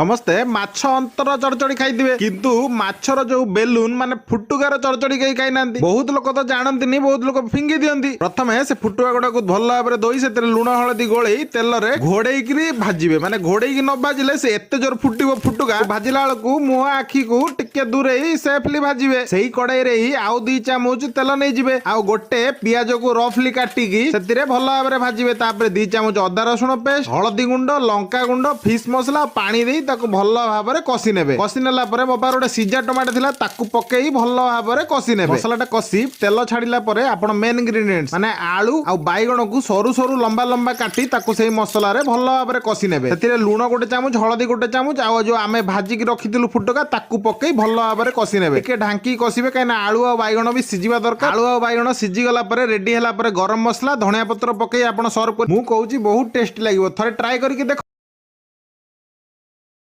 ସମସ୍ତେ ମାଛ ଅନ୍ତର ଚଡଚଡି ଖାଇଥିବେ, କିନ୍ତୁ ମାଛର ଯୋଉ ବେଲୁନ ମାନେ ଫୁଟୁକାର ଚଡଚଡି କେହି ଖାଇନାହାନ୍ତି। ବହୁତ ଲୋକ ତ ଜାଣନ୍ତିନି, ବହୁତ ଲୋକ ଫିଙ୍ଗି ଦିଅନ୍ତି। ପ୍ରଥମେ ସେ ଫୁଟୁକା ଗୁଡାକୁ ଭଲ ଭାବରେ ଧୋଇ ସେଥିରେ ଲୁଣ ହଳଦୀ ଗୋଳେଇ ତେଲରେ ଘୋଡେଇକିରି ଭାଜିବେ। ମାନେ ଘୋଡେଇକି ନ ଭାଜିଲେ ସେ ଏତେ ଜୋର ଫୁଟିବ। ଫୁଟୁକା ଭାଜିଲା ବେଳକୁ ମୁହଁ ଆଖିକୁ ଟିକେ ଦୂରେଇ ସେଫଲି ଭାଜିବେ। ସେଇ କଡେଇରେ ହିଁ ଆଉ 2 ଚାମଚ ତେଲ ନେଇଯିବେ ଆଉ ଗୋଟେ ପିଆଜକୁ ରଫଲି କାଟିକି ସେଥିରେ ଭଲ ଭାବରେ ଭାଜିବେ। ତାପରେ 2 ଚାମଚ ଅଦା ରସୁଣ ପେଷ୍ଟ, ହଳଦୀ ଗୁଣ୍ଡ, ଲଙ୍କା ଗୁଣ୍ଡ, ଫିସ୍ ମସଲା ଆଉ ପାଣି ଦେଇ ତାକୁ ଭଲ ଭାବରେ କଷି ନେବେ। କଷି ନେଲା ପରେ ମୋ ପାଖରେ ଗୋଟେ ସିଝା ଟମାଟୋ ଥିଲା, ତାକୁ ପକେଇ ଭଲ ଭାବରେ କଷି ନେବେ। ମସଲାଟା କଷି ତେଲ ଛାଡିଲା ପରେ ଆପଣ ମେନ୍ ଇନଗ୍ରିଡିଏଣ୍ଟ ମାନେ ଆଳୁ ଆଉ ବାଇଗଣକୁ ସରୁ ସରୁ ଲମ୍ବା ଲମ୍ବା କାଟି ତାକୁ ସେଇ ମସଲାରେ ଭଲ ଭାବରେ କଷି ନେବେ। ସେଥିରେ ଲୁଣ ଗୋଟେ ଚାମଚ, ହଳଦୀ ଗୋଟେ ଚାମଚ ଆଉ ଯୋଉ ଆମେ ଭାଜିକି ରଖିଥିଲୁ ଫୁଟକା, ତାକୁ ପକେଇ ଭଲ ଭାବରେ କଷି ନେବେ। ଟିକେ ଢାଙ୍କି କଷିବେ, କାହିଁକିନା ଆଳୁ ଆଉ ବାଇଗଣ ବି ସିଝିବା ଦରକାର। ଆଳୁ ଆଉ ବାଇଗଣ ସିଝିଗଲା ପରେ, ରେଡି ହେଲା ପରେ ଗରମ ମସଲା, ଧଣିଆ ପତ୍ର ପକେଇ ଆପଣ ସର୍ଭ। ମୁଁ କହୁଛି, ବହୁତ ଟେଷ୍ଟି ଲାଗିବ। ଥରେ ଟ୍ରାଏ କରିକି ଦେଖ।